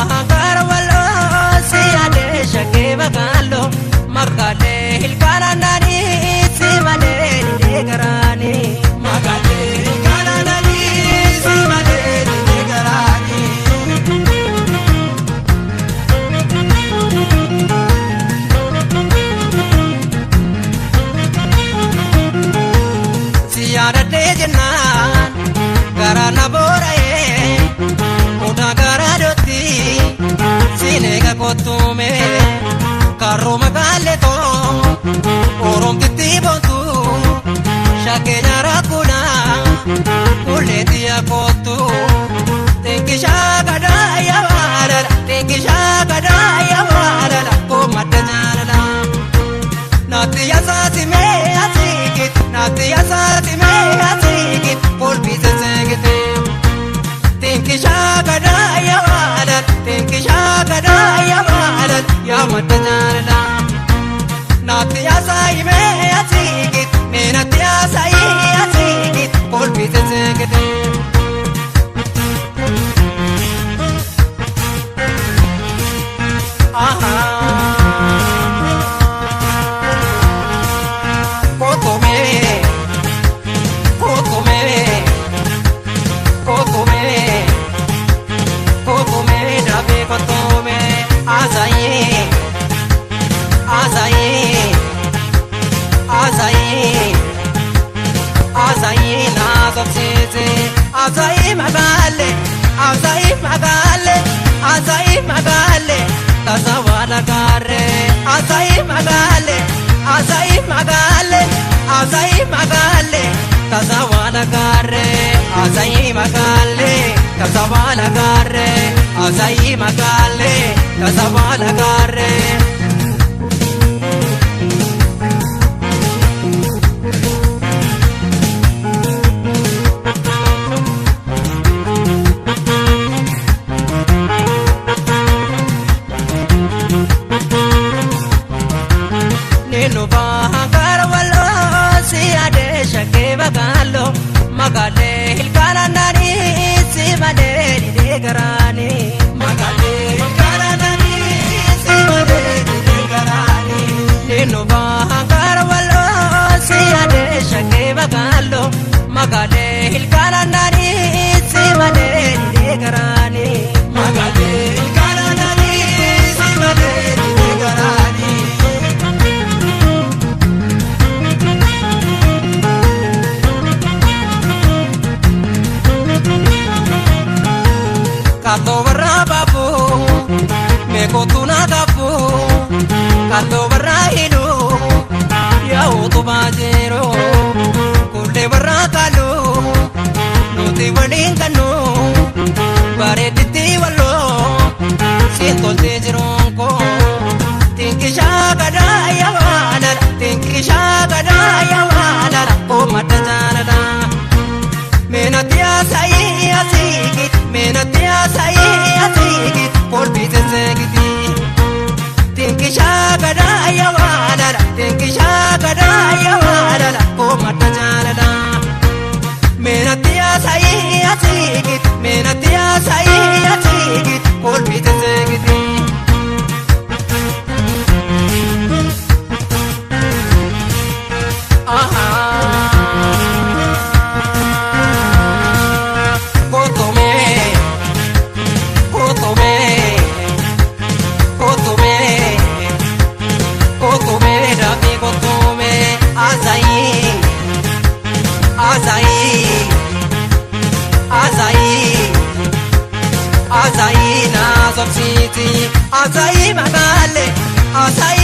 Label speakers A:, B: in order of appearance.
A: baha si yaade shakkee bakaaloo makaalee ilkaananaanii si malee ni garaanii.
B: Makaalee ilkaananaanii si malee ni garaanii.
A: Si yaadadhee jennaan garaa na boora'ee mudaa garaa dootti sineega kottume karrooma kaalletoo oromtitti boontu shakkee rakkuna kulleetti kottu tenkishaa gadaa yaabaalala tenkishaa gadaa yaabaalala komadda jaalala. Naatti yasaati mee asiikit naatti yasaati mee asiikit kolfiise seegite. Tenkishaa gadaa yaabaalala tenkishaa gadaa yaabaalala yaamadda jaalala. Naatti yasaayi mee asiikit mee naatti yasaayi asiikit kolfiise seegite. Azaye, azaye, azaye, azaye naazobsiise, azaye magaale, azaye magaale, azaye magaale, tasawaala gaarre, azaye magaale, azaye magaale, azaye magaale, tasawaala gaarre, azaye magaale, tasawaala gaarre, azaye magaale, tasawaala gaarre. Ninu baha garwaloo si yaade shakkee bakaaloo makaalee ilkaananaanii si malee ni garaanii.
B: Makaalee ilkaananaanii si malee ni garaanii.
A: Ninu baha garwaloo si yaade shakkee bakaaloo makaalee ilkaananaanii si malee ni garaanii.
B: Makaalee ilkaananaanii si malee ni garaanii.
A: Kaatoo barraa baafuu meekootu na kaafuu kaatoo barraa hidhuu yaa'uutu baajeeroo kullee barraa kaaluu nuti waliin kannuu bareeditti walloo siin toltee jiruun koo tinkishaa gadaa yaabaalala tinkishaa gadaa yaabaalala koomadda jaalala. Meenatti yaasayi asiikit meenatti yaasayi asiikit kolfiise seegiti. Tinkishaa gadaa yaabaalala tinkishaa gadaa yaabaalala koomadda jaalala. Meenatti yaasayi asiikit meenatti yaasayi asiikit kolfiise seegiti. Azayi, azayi, azayi naazobsiiti, azayi magaale, azayi.